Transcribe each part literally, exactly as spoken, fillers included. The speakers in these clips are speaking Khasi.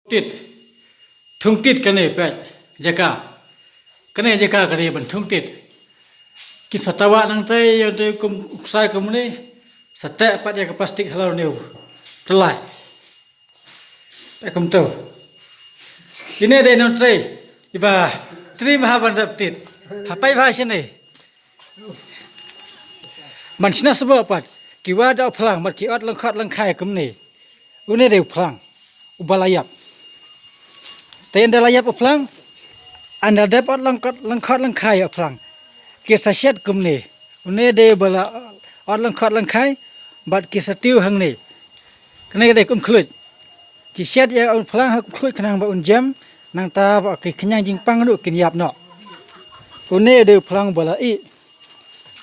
Tit. Thung tit kane peit. Jaka. Kane jaka kane ban thung tit. Ki sa tawa nang tai ïa te kum u ksai kumne. Sa teh pat ïa ka plastik halor ne u. Tlai. Peit kumto. Ine dei nang tai. Iba. Tri maha ban rep tit. Hapai ba sini. Man shna sbo pat. Ki wad da u phlang mat ki ot lang khot lang khai kumne. Une dei u phlang uba la ïap. Te ynda la ïap u phlang, ynda dep ot lang khot lang khot lang khai u phlang. Ki sa shet kumne. Une dei uba la ot lang khot lang khai bad ki sa tiew hangne. Kane ka dei kum khluit. Ki shet ïa u phlang ha kum khluit khnang ba un jem nangta ba ki khñiang jingpang ruh kin ïap noh. Une dei u phlang uba la ih.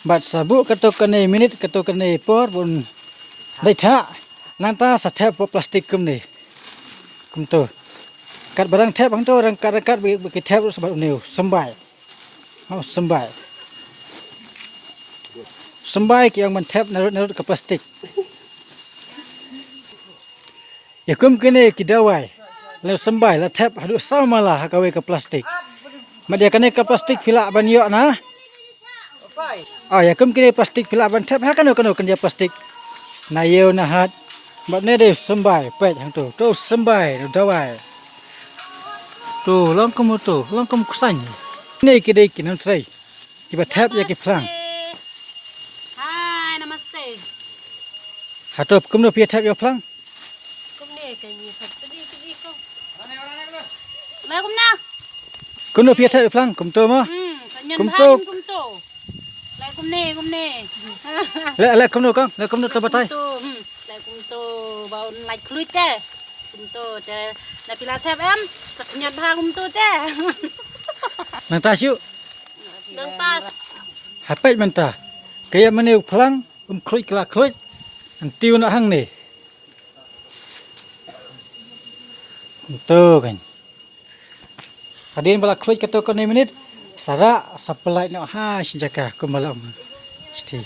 Bad sa buh kato kane minit kato kane por bun dei tha. Nangta sa thep plastik kumne. Kumto. Kat barang thep hangto rang kat rang kat ba ki thep ruh sa bad une u symbai. Oh, symbai. Symbai ki ong ban thep narut narut ka plastik. Ïa kum kine ki dawai la symbai la thep haduh saw mala ha kawei ka plastik. Mat ïa kane ka plastik phi lah ban ïoh na. Ah, ïa kum kine plastik phi lah ban thep ha kano kano kan ïa plastik. Na ïew na hat. Bad ne dei symbai peit hangto. To symbai dawai. To long kum to, long kum ksaiñ. Ne ki dei ki nang trai. Kiba thep ïa ki phlang. Hai, namaste. Hato kumno phi thep ïa phlang? Kumne ka ni sat pedi pedi ko. Lai kumna. Kumno phi thep ïa phlang kumto mo? Hmm, kumto. Kumto. Lai kumne kumne. Le le kumno kong, le kumno to batai. Kumto, hmm. Lai kumto ba un lai khluit te. Kumto te na pila thep em. Sa khñiat bha kumto te. Nang ta shu. Nang ta. Hapet mynta. Kaya mane u phlang um khluit kla khluit. Antiu na hangne. Kumto kan. Hadien ba la khluit kato kane minit, sa rah sa pynlait noh ha shin jaka kumba la ong. Shti.